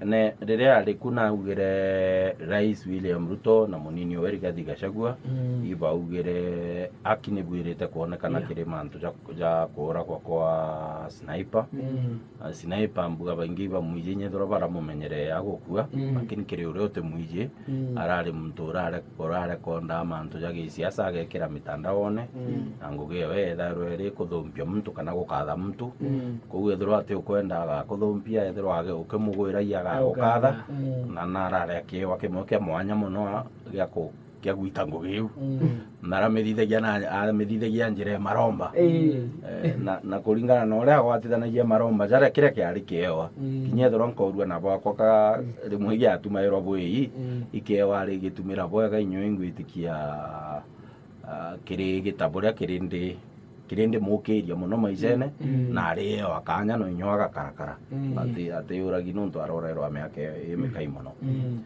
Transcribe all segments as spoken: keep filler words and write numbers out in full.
Ne, riria ari ku naugire Rais William Ruto na munini owe Rigathi Gachagua, mm, ibaugire aki nibwirite kwonekana, yeah, kiri mantu ja, ja kuuragwa kwa Sniper. Mm. Na Sniper mbuga baingi ibamwiji nyethirwa baramumenyeree agukua, mm, lakini kiri uria utimwiji, mm, arari muntu urare, urarekondaa mantu ja gisiasa agekira mitandaone, mm, na ngugi ewe ethairwa iri kuthumpia muntu kana gukatha muntu. Mm. Kou ethirwa ati ukwenda agakuthumpia, ethirwa age-, ukimugwiragia agagukatha, agukatha, mm, na narare akiewa kimwe kia mwanya mono a-, gia ku-, kia gwita ngugi iu. Mm. Na aramithithagia na, aramithithagia njira ya maromba. Ii. Eh, na, na kuringana na uria agwatithanagia maromba jaria kiria kiari kiewa. Mm. Kinya ethirwa nkorua na bwakwa ka, mm, rimwe giatumairwa bwii, mm, ikiewa ari gitumira bwega inyui ngwitikia, ah, kiri gita buria kiri ndi, kiri ndimukiria mono maishene, mm, mm, na ariewa kanya no inyua agakarakara. Mm. Ati, ati uragi nontu arorerwa miaka imikai mono. Mm.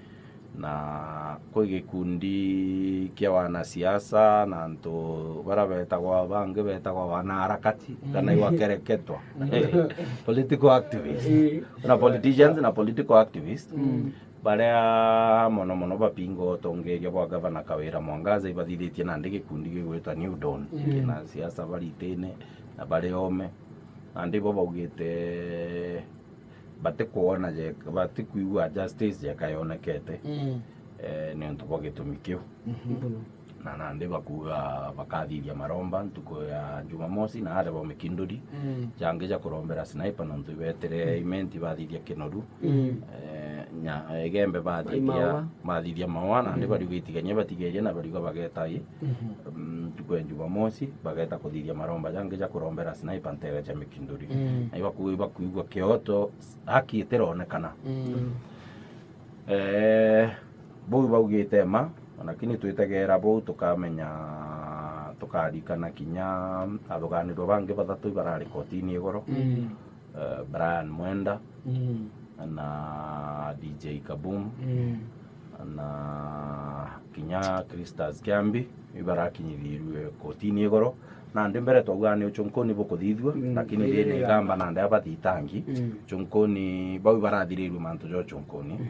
Na kwi gikundi kia wanasiasa na antu baria betagwa, bangi betagwa wanaharakati, mm, kana iwakereketwa. Mm. Eh, political activists. Eh. Na politicians na political activists. Mm. Baria mono mono bapinga utongeria bwa Gavana Kawira Mwangaza ibathithitie nandi gikundi gigwitwa New Dawn. Mm. Kina siasa baritine na bari ome. Nandi bo baugite batikwona je-, batikwigua justice jeka yonekete, mm, eh, niuntu bwa gitumi kiu. Mhm. Na nandi bakuga bakathithia maromba ntuku ya Jumamosi na aria bo Mikinduri, mm, jangi ja kurombera Sniper nontu ibetire, mm, imenti bathithia Kinoru. Mm. Eh, nya-, Igembe bathithia, Maua. Bathithia Maua, nandi, mm, bariuga itigania batigeria na bariuga bageta i, mhm, mm, ntuku ya Jumamosi, bageta kuthithia maromba jangi ja kurombera Sniper ntere cia Mikinduri. Mm. Na ibaku-, ibakuigua kioto, haki itironekana. Mm. Eh, bau baugite ma, lakini twitegeera bau tukamenya, tukarikana kinya athuganirwa bangi bathatu ibarari kotini igoro. Mm. Eh, Brian Mwenda, mm, na D J Kaboom, mm, na kinya Christas Kiambi, ibarakinyithirue kotini igoro. Nandi mbere twaugaga ni uchunkuni bukuthithua, mm, lakini ii, ni igamba nandi abathitangi. Mm. Uchunkuni bau ibarathirirue mantu ja uchunkuni. Mm.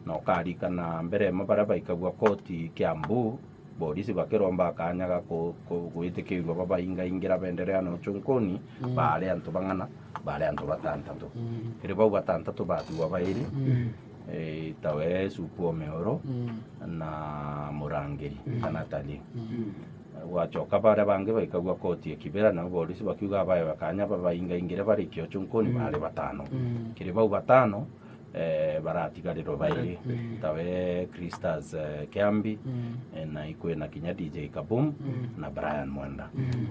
Na ukarikana mbere imwe baria baikagua koti Kiambu, borisi bakiromba kanya ga ku-, ku-, gwitikirua babaingaingira benderea na uchunkuni, mm, baari antu bang'ana, baari antu batantatu. Mm. Kiri bau batantatu batigwa bairi, mm, eh, tawe Supu Omeoro, mm, na Murangiri, mm, kana Tali. Mm. Gwachoka baria bangi baikagua koti ya Kibera, nao borisi bakiuga baewe kanya babaingaingire barikia uchunkuni, mm, baari batano. Mm. Kiri bau batano, eh, baratigarirwe bairi, mm, tawe Christas, eh, Kiambi, mm, eh, na ikwina kinya D J Kaboom, mm, na Brian Mwenda. Mm.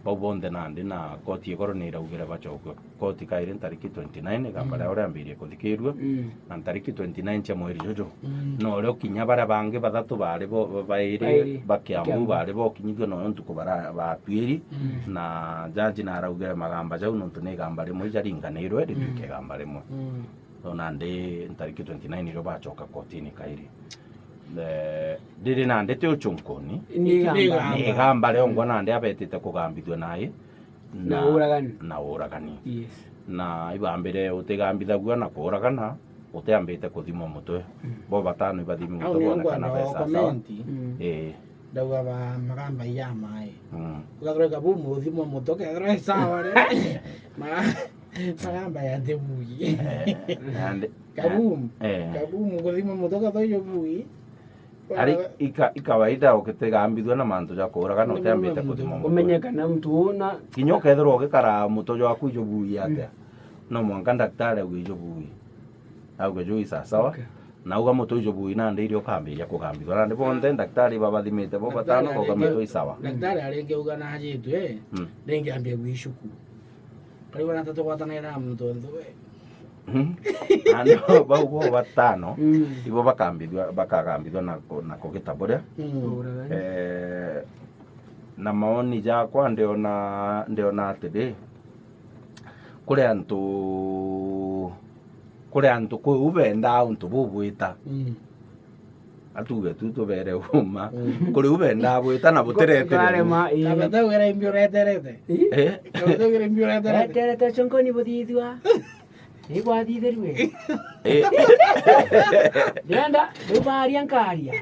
Bau bonthe nandi na koti igoro ni iraugire bachokwe koti kairi ntariki twenty-nine, igamba, mm, riao riambirie kuthikirua, mm, na ntariki twenty-nine cia mweri juju. Mm. No rio kinya baria bangi bathatu baari bo, ba-, bairi, bairi, ba Kiambu, Kiambu, baari bokinyithua noyo ntuku bara-, batuiri, mm, na jaji naraugire magamba jau nontu ni igamba rimwe ijaringanirwe rituike, mm, igamba rimwe. Mm. So nandi ntariki twenty-nine irio bachoka kotini kairi. Eh, riri nandi ti uchunkuni. Ni igamba. Ni igamba riongwa nandi abetite kugambithua nai na, na uragani. Na uragani. Yes. Na ibambire utigambithagua na kuuragana, utiambite kuthimwa mutwe. Mm. Bo batano ibathimi mutwe bonekana be sawa sawa. Mm. Eh. Ndauga ba magamba ya mai. Mm. Ugathirwa Kaboom uthimwa mutwe, kethirwa e sawa ri. Ma-, magamba ya Tebui. Eh, nandi, Kaboom. Eh. Kaboom kuthimwa mutwe kethirwa ijo bui. Ari ika-, ikawaida ukitigambithua na mantu ja kuuragana utiambite kuthimwa mutwe. Umenyekana mtu una. Kinya ukethirwa ugikara mutwe jwaku ijo bui atia. Mm. No mwanka daktari auge ijo bui. Auge juu i sawa sawa. Okay. Na uga mutwe ijo bui nandi irio ukambiria kugambithua. Nandi bonthe daktari babathimite bo batano bauga mutwe i sawa. Daktari aringi uga najitwe, mm, ringi ambia gwicuku. Karibu na tatu gwatanaira muntu nthu we. Hmm? Nandi bau bo batano, mm, ibo bakambithua, bakagambithua na ku-, na kugita buria. Mm. Eh, na maoni jakwa ndiona, ndiona atiri, kuri antu, kuri antu kwi u bendaa untu bubwita. Mm. Atuge tu tubere uma. Mm. Kuri u bendaa bwita na butiretererua. Twarema, ii. Kabete wira imbi ureterete. Ii? Eh? Kabete wira imbi ureterete. Eterete uchunkuni buthithua. Ni gwathithirue. Eh. Ndienda, riu baria nkaria.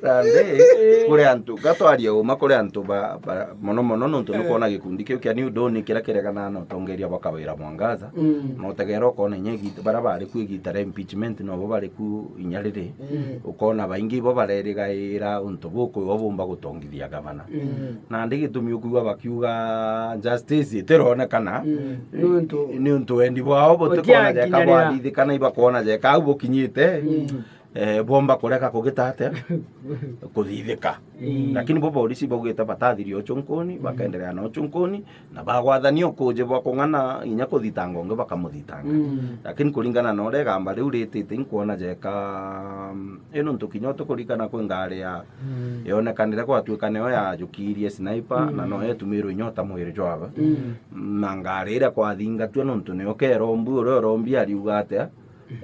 Nandi, kuri antu, gatwaria uma kuri antu ba, ba, mono mono, nontu nukwona gikundi kiu kia New Dawn kiria kireganaga na utongeria bwa Kawira Mwangaza, mm, na utegera ukona inya igita, baria bari ku igita ria impeachment, nobo bari ku inya riri. Mm. Ukona baingi ibo barerigaira untu buku ibo bumba gutongithia gavana. Mm. Nandi gitumi ukwigua bakiuga justice itironekana, mm, ni untu wendi bwao butikona jeka bwathithikana, ibakwona jeka au bukinyite. Mm. Eh, bomba kureka kugita atia? Kuthithika. Mm. Lakini bo borisi baugite batathiria ucunkuni, mm, bakaendelea na ucunkuni, na bagwathania ukuji bwa kung'ana inya kuthitanga ungi bakamuthitanga. Mm. Lakini kuringana na uria igamba riu ritite, inkwona jeka, mm, ino ntu kinya utukuririkana kwi ngari ya, mm, yonekanire gwatuika niyo yajukirie Sniper, mm, na no yetumirwe inya uta mwiri jwawe. Mm. Na ngari iria kwathingatue nontu niyo kerombu, uria urombi ariuga atia?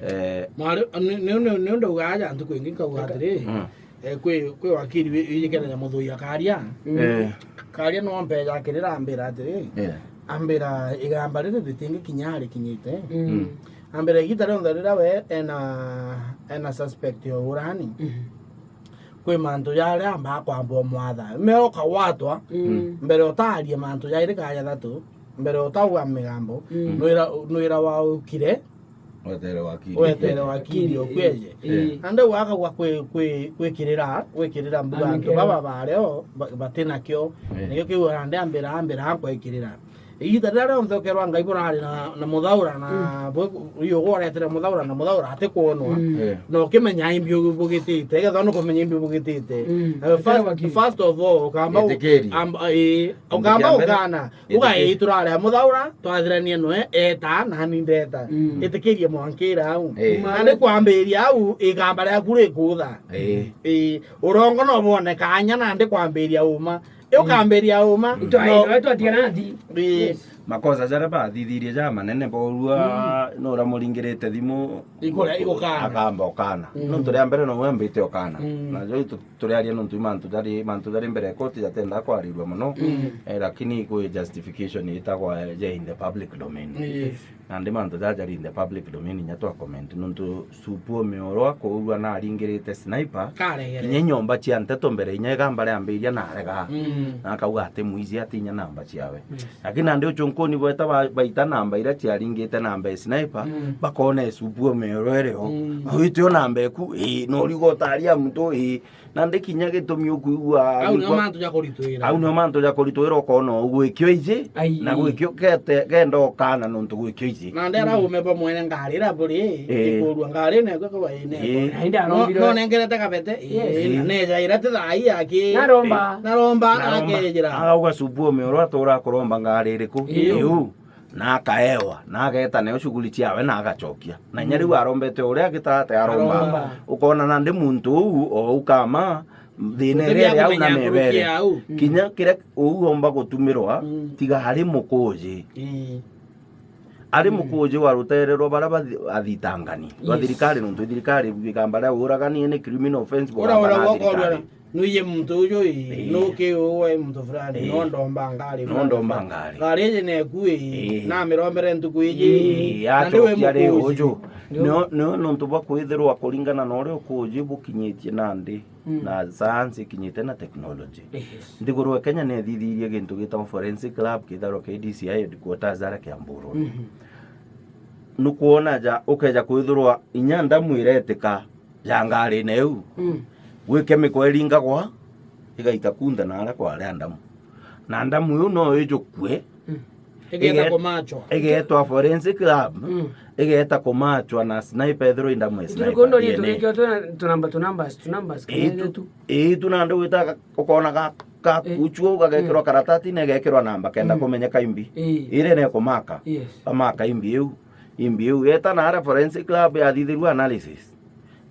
Eh. Mari, ni, ni, ni, ni ndauga aja ntuku ingi nkauga atiri, mm, eh, kwi, kwi wakiri wi-, wijikene ja Muthoi akaria. Mm. Eh. Karia no mpeja akirira ambira atiri, eh, ambira igamba riri ritingi kinya arikinyite. Mm. Ambira igita rionthe riria we ena, ena suspect ya urani. Mm. Kwi mantu jaria ambaa kwamba umwatha. Mero kawatwa, mm, mbere utarie mantu jairi ka jathatu, mbere utauga migambo, mm, nwira, nwira waukire, Wetere wakiri. Wetere wakiri, okweje. Ii. Na ndau akagwa kwi, kwi, gwikirira, gwikirira mbuga antu baba bario ba-, batinakio. Ii. Nikio kiu nandi ambira, ambira akwikirira. Igita riria rionthe ukerwa Ngai burari na, na muthaura na, mm, bu-, uyu gworetire muthaura na muthaura atikwonwa. Mm. Ii. Na ukimenya imbi ubugitite, ikethwa nukumenya imbi ubugitite. Mm. Eh, first, first of all, ukamba u-, itikiria, amba, ii, ukamba ukana. Uga, ii, turari a muthaura, twathiranie nwe, eta, nani ndeta. Mm. Itikirie mwankira au. Ii. Na ni kwambiria au, igamba riaku rikutha. Ii. Ii, urongo no bwoneka anya nandi kwambiria uma. Ii, ukambiria uma. Itwa-, no, itwa-, itwatigana nthi. Ii. Yes. Makosa jaria bathithirie ja manene borua, mm, no uramuringirite thimu, ikuria, igukana, akamba ukana. Mm. Nontu ria mbere no wembite ukana. Mm. Na jo itu-, turiaria nontu i mantu jari, mantu jari mbere ya koti jatenda kwarirua mono. Mm. Eh, lakini kwi justification itagwa je in the public domain. Yes. Nandi mantu jaja jari in the public domain inya twa comment nontu Supu Omioro akourua na aringirite Sniper. Karegere. Kinya nyomba cia nteto mbere inya igamba riambiria na arega. Mm. Na akauga ati mwizi ati inya namba ciawe. Yes. Lakini nandi ucunkuni bweta ba-, baita namba iria ciaringite namba ya Sniper, mm, bakona Supu Omioro irio. Mm. Na witio namba eku, ii, no riuga utaria muntu, ii, Nandi kinya gitumi ukwigua au nio mantu ja kuritwira. Au nio mantu ja kuritwira, ukona ugwikio iji, ai, na gwikio kete, kenda ukana nontu gwikio iji. Nandi araume ba mwene ngari ira buri, eh, ikurua ngari ine ekwe kwa ine. Eh. Nandi no, arombire no nengerete kabete. Yes. Eh, na neja ira ti thaa ii aki. Naromba. Naromba, naromba, akejira. Agauga Supu Omioro atura kuromba ngari iriku? Iu. Iu. Na akaewa, na ageeta nayo shughuli ciawe, na agacokia. Na inya riu arombete uria agitaga ati aromba. Aromba. Ukona nandi muntu uu, o uu kama, thina iria iri au na mebere. Kinya kiria uu omba gutumirwa, mm, tiga ari mukuji. Ii. Ari, mm, mukuji wa rutere rwa baria bathi-, athitangani. Rwa, yes, thirikari, nontu thirikari igamba ria uragani ni criminal offense, ura, ura, bugamba na thirikari. Nuiye muntu uju ii, ii, nuki uwe muntu fulani, ii, no ndomba ngari, no fulani, ndomba fulani. Ngari iji neku ii, ii, namirombere ntuku iji, ii, na ndiwe mukuji. Nio, nio nontu bwa kwithirwa kuringana na uria ukuji bukinyitie nandi, mm, na sayansi ikinyite na technology. Yes. Nthiguru ya Kenya nethithirie gintu gitagwa forensic lab, kitharwa K D C I headquarters aria Kiambu Road. Mhm. Nukwona ja, ukeja kwithirwa inya ndamu iretika, ya ngarine iu, mm, gwi chemical iringagwa, igaita kunthe na aria kwari ndamu. Na ndamu iu no ijukue, mm, igeeta ige-, kumachwa. Igeetwa forensic lab, mm, igeeta kumachwa na sniper, ethirwa i ndamu ya sniper, D N A. Ii, tu, ii, tu nandi gwita ga-, ukona ga-, gakuchua, eh, gageekirwa, mm, karatatine, geekirwa namba kenda, mm, kumenyeka imbi. Ii. Iria nekumaka, yes, bamaka imbi iu, imbi iu. Yeta na aria forensic lab yathithirua analysis.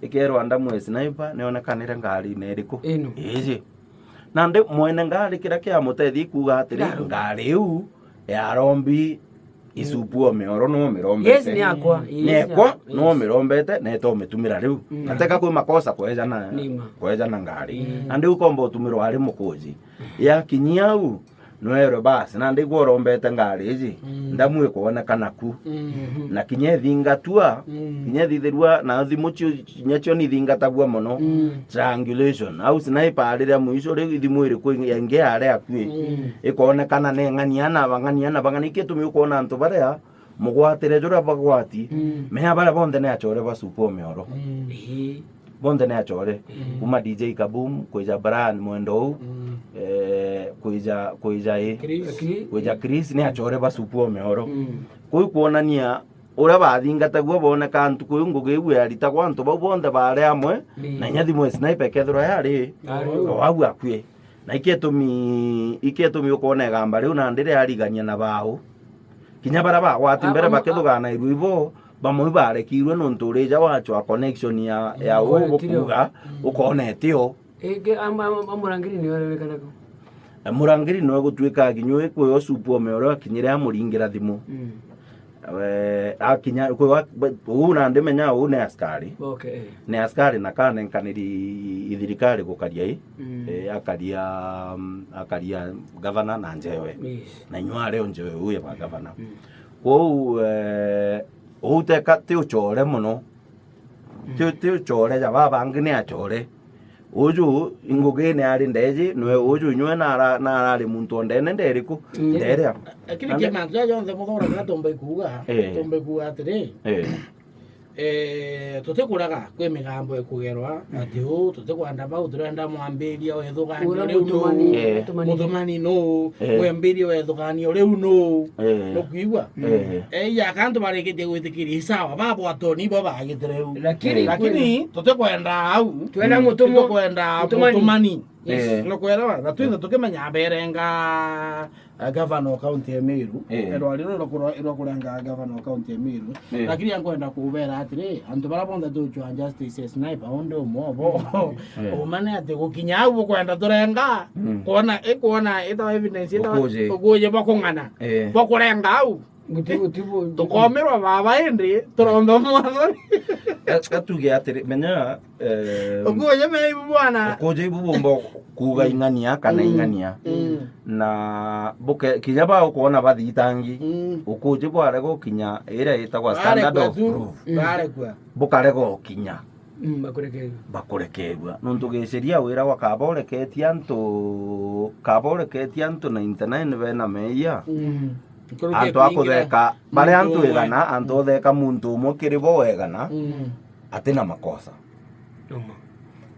Ikeerwa ndamu ya sniper nionekanire ngarine iriku? Ino. Iji. Nandi mwene ngari kiria kiamutethia kuuga atiri, ngari iu ya rombi, mm, Isupu Omioro no mirombete. Yes, ni yakwa. Yes, ni yakwa, yes, no mirombete, na itomitumira riu. Mm. Ateka kwi makosa kwejana, kwejana ngari. Mm. Nandi ukomba utumirwa ari mukuji. Yakinyia au, Nwere basi, nandi igwe urombete ngari iji, mm, ndamu ikwonekana ku. Mm. Na kinya ithingatwa, mm, kinya ithithirua, na thimu cio, kinya cio nithingatagua mono. Mm. Triangulation. Au sniper ariria mwisho, riu ithimu iriku ingi ari akui? Mm. Ikonekana ni ng'ania na bang'ania na bang'ania. Iki itumi ukwona antu baria mugwatire juria bagwati, mm, menya baria bonthe ni achore ba Supu Omioro. Mm. Ii. Bonthe ni achore. Mm. Kuma D J Kaboom, kwija Brian Mwendo uu, mm, eh, kwija, kwija i, Chris. Chris. Kwija Chris, ni achore ba Supu Omioro. Mm. Kuu kwonania uria bathingatagua boneka ntuku iu ngugi iu yaritagwa antu bau bonthe baari amwe, mm, na inya thimu ya sniper ikethirwa yari, yari o au akui. Na iki itumi, iki itumi ukwona igamba riu nandi riarigania na bau. Kinya baria bagwati mbere bakithuganairua ibo, bamwe ibarekirue nontu urija wachwa connection ya, ya uu gukuga, mm, ukona itio. Ingi, am-, am-, am-, Murangiri niwe urerikanaga? E, Murangiri niwe gutuika kinya wi kwi o Supu Omioro akinyire amuringira thimu. Mm. We, akinya, kwi wa, uu nandi menya uu ni askari. Okay, eh. Ni askari na kanenkaniri i thirikari gukaria i, mm, eh, akaria, mm, akaria gavana na njewe. Yes. Na inyua ari o njewe uu ya ba gavana. Mm. Kwou, eh, uu teka ti uchore mono. Mm. Ti, ti uchore ja baba bangi ni achore. Uju ngugine ari ndeji, nwe uju inywe nara-, narari muntu o ndene nderiku? Mm. Nderia. Lakini kiria mantu jaja jonthe muthora kira tumba ikuuga, eh, tumba ikuuga atiri, eh, eh, tutikuraga kwi migambo ikugerwa, mm, ati uu, tutikwenda bau, turenda mwambiria wethuganio riu nuu, mutumani, eh, mutumani nuu, eh, mwambiria wethuganio riu nuu, eh, nukwigua? Eh. Eh, iya, aka antu barikitie gwitikiria, i sawa, babwatoni ibo bagitire u. Lakini, eh, lakini tutikwenda au. Twenda mutumo-, tutikwenda mutumani. Mutumani. Yes. Eh. Nukwelewa? Na twithe tukimenya berenga, eh, governor wa county ya Meru. Eh. Erwa rino rwa kura-, rwa kurenga governor wa county ya Meru. Eh. Lakini ankwenda kubera atiri, antu bara bonthe tuchwa justice ya sniper, onde umwe obo. Eh. Umane ati gukinya au bukwenda turenga, mm, kwona, ikwona, itawa evidence, itawa ukuje, ukuje bwa kung'ana. Eh. Bwa kurenga au. Guti-, guti bu-, tukomirwa baba indi turomba mwathoni. Ga-, gatuge atiri, menya, eh, ukuje me ibu bwana. Ukuje ibu bumba kuuga, mm, ing'ania kana, mm, ing'ania. Mm. Na buke-, kinya ba ukwona bathitangi, mm, ukuje bwarega ukinya iria itagwa standard of proof. Mm. Barekwa. Bukarega ukinya. Mm, bakurekerua. Bakurekerua. Nontu giciria wira gwa kaba ureketie antu, kaba ureketie antu ninety nine bena meeyia. Mm. Antu a kutheka, baria antu igana, antu utheka muntu umwe kiri bo wegana, mm, atina makosa. Uma.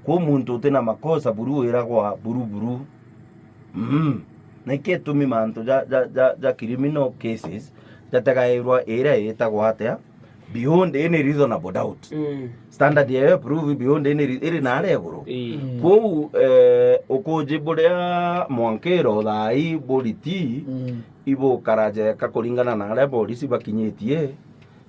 Kwi muntu utina makosa, buru wira gwa buru buru. Mm. Na ikio itumi mantu ja, ja, ja, ja criminal cases jategairwa iria itagwa atia? Beyond any reasonable doubt. Mm. Standard yayo ya proof beyond any re-, iri naria iguru. Ii. Mm. Kwou, eh, ukuji buria mwankiro thaa ii buriti, mm, ibukara jeka kuringana na aria borisi bakinyitie,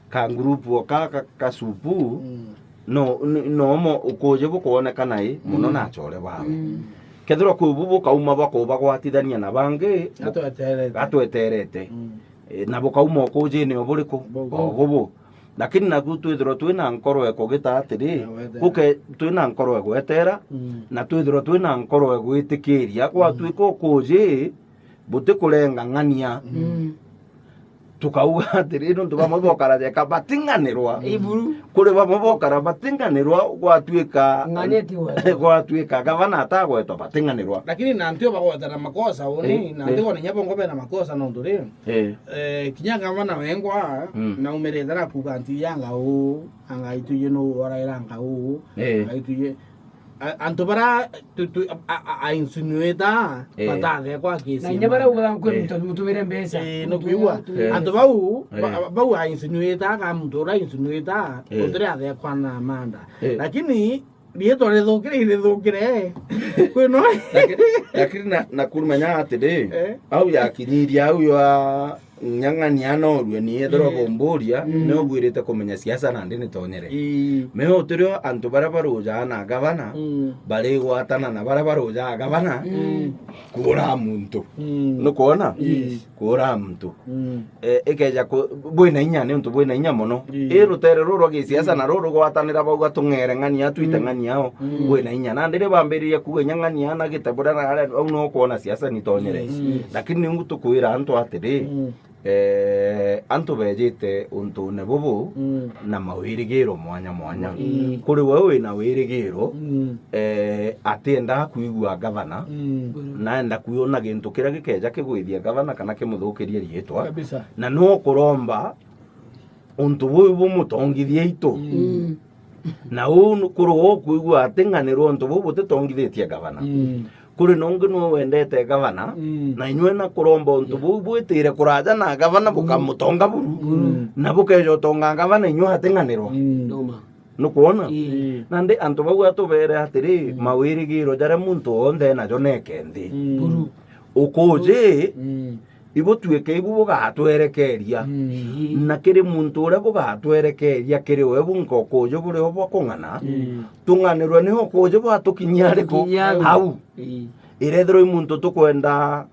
ka group o ka, ka, ka Supu, mm, no, n-, no mo ukuji bukwonekana i muno, mm, na achore bawe. Mm. Kethirwa kwi bu bukauma bakubagwatithania na bangi, bu-, gatweterete. Gatweterete. Mm. Eh, na bukauma ukujine o buriku? Bubu. O bubu. Lakini naku twithirwa twina nkoro ekugita atiri, ya wetera. Buke twina nkoro egwetera, mm, na twithirwa twina nkoro egwitikiria, mm, gwatuika ukuji, butikurenga ng'ania. Mm. Tukauga atiri, nontu bamwe bokara jeka bating'anirwa. Iburu. Kuri bamwe bokara bating'anirwa, gwatuika, ng'ania ti wega. Gwatuika gavana atagwetwa bating'anirwa. Lakini na ntio bagwetana makosa uni, eh, na ntio, eh, bona inya bongo bena makosa nontu ri. Eh. Eh, kinya gavana wengwa, mm, naumirite na kuuga nti yanga uu, anga ituje nu orairanga uu, eh, anga ituje. A-, antu bara tu-, tu-, a, a, a insinuate, eh, batathekwa kesi. Na inya bara uga kwi, eh, muntu mutumire mbeca. Eh, no kwigua. Eh. Antu bau, ba-, eh, bau a insinuate, ka muntu ura insinuate, eh, utire athekwa na manda. Eh. Lakini riitwa rithukire, irithukire. Kwino. Lakini, lakini na, na kurumenya atiri, eh, au yakinyirie au ya Nyang'ania norue ni ethirwa, mm, bomburia, mm, ni ugwirite kumenya siasa nandi ni tonyere. Ii. Meo utirio antu baria barujaa na gavana, mm, barigwatana na baria barujaa gavana, mm, kuura muntu. Mm. Nukwona? Yes. Kuura muntu. Mm. Eh, ikeja ku-, bwina inya, ni untu bwina inya mono. Ii. I rutere ruru rwa gisiasa, mm, na ruru rugwatanira bauga tung'ere ng'ania, twite, mm, ng'ania o, mm, bwina inya. Nandi riria bambiririe kuuga inya ng'ania na gite buria na aria, au no ukwona siasa ni tonyere. Yes, yes. Lakini niu tukwira antu atiri, mm, eh, antu bejite untune bubu, mm, na mawirigiro mwanya mwanya. Mm. Kuri we wina wirigiro, mm, eh, atiendaa kwigua gavana, mm, naenda kwona gintu kiria gikeja kigwithia gavana kana kimuthukirie riitwa. Kabisa. Na no kuromba untu buu bumutongithie itu. Mm. Na uu nu-, kuri we ukwigua ati ng'anirwa untu buu butitongithitie gavana. Mm. Kuri na ungi nwe wendete gavana, mm, na inywe na kuromba untu, yeah, buu bwitire kuraja na gavana, mm, bukamutonga buru. Mm. Na bukeja utonga gavana inywe ating'anirwa. Mm. Numa. Nukwona? Ii. Nandi antu bau atubere atiri, mm, mawirigiro jaria muntu onthe enajo neeke nthi. Mm. Buru. Ukuji, mm, ibutwike ibu bugatwerekeria. Mm. Na kiri muntu uria bugatwerekeria kiri we bunka ukuji burio bwa kung'ana, mm, tung'anirwe ni ukuji bwatukinyia ariku? Tukinyia au. Au. Ii. Irethirwa i muntu tukwenda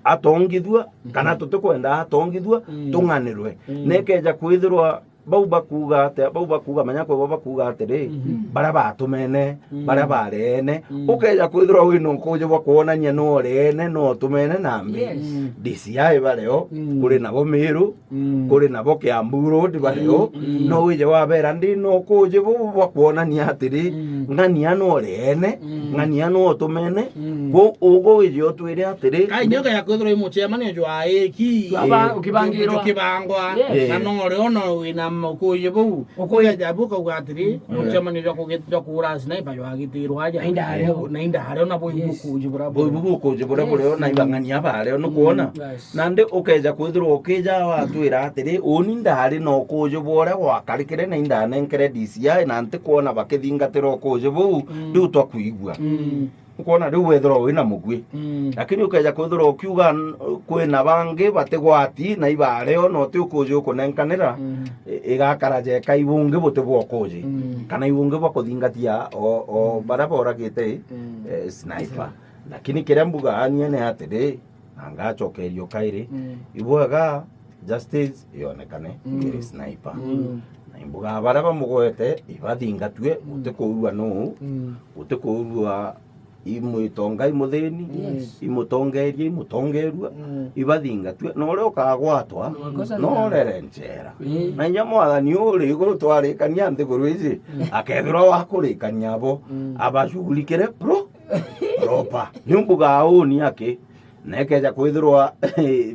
atongithua, mm, kana tutikwenda atongithua, mm, tung'anirwe. Mm. Nekeja kwithirwa bau bakuuga atia, bau bakuuga, menya kwi bo bakuuga atiri, mhm, baria batumene, mm, baria bareene, mm, ukeja kwithirwa wina ukuji bwa kwonania no ureene, no utumene na mbi. Yes. Mm. D C I bario, mm, kuri nabo Miru, mm, kuri nabo Kiambu Road bario, mm, mm, no wije wabera ndi no ukuji bubu bwa kwonania atiri, mm, ng'ania no ureene, mm, ng'ania no utumene, mm, kwo ugo wije utwire atiri, ka inyoka ya kwithirwa i mucemanio jwa aiki. Jwa ba-, eh, ukibangirwa. Jukibangwa. Yes. Eh. Na no rio no wina mukuji buu. Ukuji. Ukeja bu ukauga atiri, mm, mucemanio jwa kugi-, jwa kuura sniper jwagitirwa aja. Na indario. Na indario na bui, yes, bukuji bura buri. Bui bukuji bura buri, yes, na ibang'ania bario, nukwona? Mm, yes. Nandi ukeja kwithirwa ukija watwira atiri, uni ndari na ukuji bwa uria gwakarikire na indanenkere D C I, na ntikwona bakithingatira ukuji buu, mm, riu twakwigua. Mm. Ukwona riu wethirwa wina mugwi. Mm. Lakini ukeja kwithirwa ukiuga n-, kwina bangi batigwati na ibario na uti ukuji ukunenkanira, mm, i-, igakara jeka ibungi buti bwa ukuji. Mm. Kana ibungi bwa kuthingatia o, o, mm, baria boragite, mm, eh, sniper. Lakini kiria mbuga anie ni atiri, na ngacokerio kairi, mm, ibwega justice yonekane, mm, kiri sniper. Mm. Na imbuga baria bamugwete ibathingatue, mm, guti kuurua nuu, mm, guti kuurua i mwitonga i muthini, yes, i mutongeria i mutongerua, mm, ibathingatue. Na uria ukagwatwa, no urere nchera. Mm. Na inya mwathani uri iguru twarikania nthiguru iji, mm, akethirwa wa kurikania abo, mm, abacugurikire pro-, proper. Ni mbuga uni aki, na ikeja kwithirwa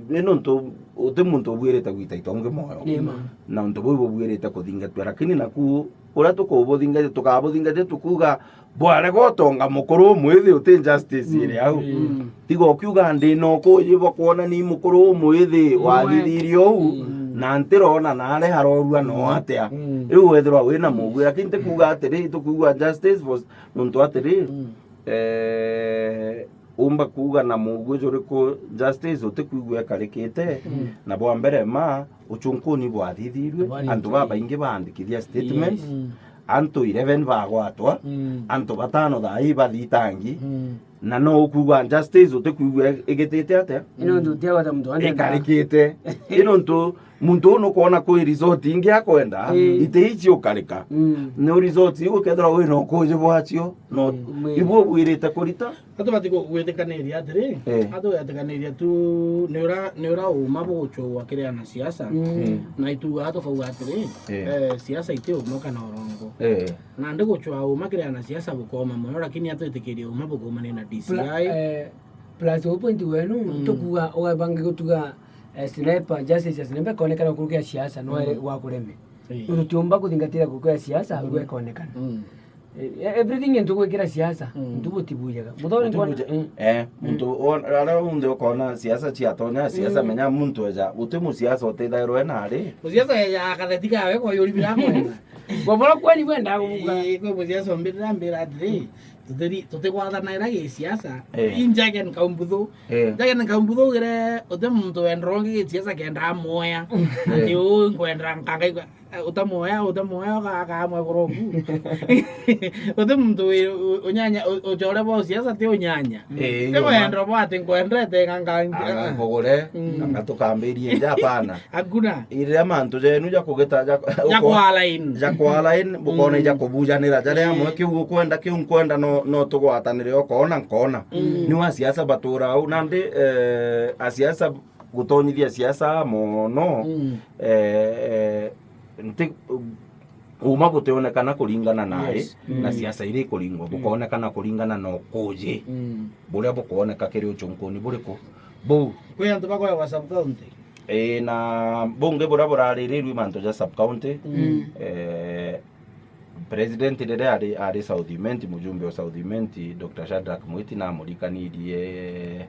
ni nontu uti muntu ubuirite gwita itongi mwoyo. Ni ma. Na untu buu bubuirite kuthingatwa, lakini naku uria tukubuthingatia, tukabuthingatia tukuuga, bwarega utonga mukuru umwithi uti justice, mm, iri au. Mm. Tiga ukiuga ndi na ukuji bwa kwona ni mukuru umwithi, mm, wathithirie uu, mm, na ntirona naari harorua no atia. Mm. Riu wethirwa wina mugwi, lakini tikuuga atiri, tukuuga justice for, nontu atiri, mm, eh, umba kuuga na mugwi juriku justice utikwigua ikarikite, mm, na bwa mbere ma uchunkuni bwathithirue, bwathithirue, antu babaingi baandikithia statement, yes, mm, antu eleven bagwatwa, mm, antu batano thaa ii bathitangi, mm, na no ukwigua justice utikwigua igitite atia? Ino ndu tiagwata muntu wandi ikarikite. Ino ntu muntu uu nukwona kwi resort ingi akwenda, mm, iti ici ukarika. Mm. No resort iu ukethirwa wina ukuji bwacio, no, mm, ibu ubwirite kurita. Atubati ku-, gwitikaniria atiri, eh, atugwetikaniria tu ni ura, ni ura uma bugucugwa kiri anasiasa. Mm. Mm. Na itugaa tukauga atiri, eh, eh, siasa iti uma kana urongo. Eh. Nandi gucwaa uma kiri anasiasa bukoma mono, lakini atwitikirie uma bukomania na D C I. Pla-, eh, plus o point wenu, mm, tukuga ugabange gutuga, eh, sniper, justice ya sniper ikonekana nkuruki ya siasa, no, mm, gwakureme. Eh. Untu tiumba kuthingatira nkuruki ya siasa, mm, gwekonekana. Mm. Eh, everything into gwikira siasa, mm, into butibujaga. Muthoni kwa, butibuja-, mm, eh, mm, muntu on-, aria unthe ukona siasa ciatonya, siasa, mm, menya muntu eja, uti musiasa utithairwe nari. Musiasa eja akatheti kawe kwa yuri bila kwenda. Kwa bora kwani bwenda kubuga. Eh, kwa musiasa mbira, mbira atiri. Tutiri-, tutigwathanaira gisiasa. Eh. Injage nkaumbuthu. Eh. Njage nkaumbuthu ugire uti muntu wendera ungi gisiasa kenda amuoya. Eh. Ati uu nkwendera nkanga igwa-, utamuoya, utamuoya uga-, akamwe kuroku. Uti muntu wi-, u-, unyanya, u-, ucore bwa siasa ti unyanya. Eh, ti iyo ma- wendera bwa ati nkwendete nganga ngi-, Anga nkugure, Mm. anga tukambirie nja, hapana. Hakuna. Iria mantu jenu ja kugita, ja, Ja kwa line. ja kwa line, bukona Mm. ja kubujanira. Jaria amwe Eh. kiu ukwenda, kiu nkwenda, no, no tugwatanire, okona nkona. Mm. Ni wa siasa batura au. Nandi, eh, asiasa gutonyithia siasa mono, Mm. eh, eh, nti, uma butionekana kuringana nae, Yes. na Mm. siasa iria ikuringwa, Mm. bukonekana kuringana na ukuji Mm. buria bukwoneka kiri uchunkuni buriku. Buu. Kwi antu bakwegwa sub county? Ii, na bungi buria buraririrue mantu ja sub county. Mm. Eh, President riria ari, ari South Imenti, mujumbe wa South Imenti, Doctor Shadrack Mwiti, namurikanirie,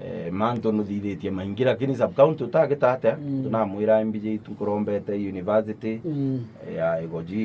eh, mantu nuthithitie maingi, lakini sub county utagita atia? Mm. Tunamwira mbiji itu nkurombete university Mm. ya Igoji,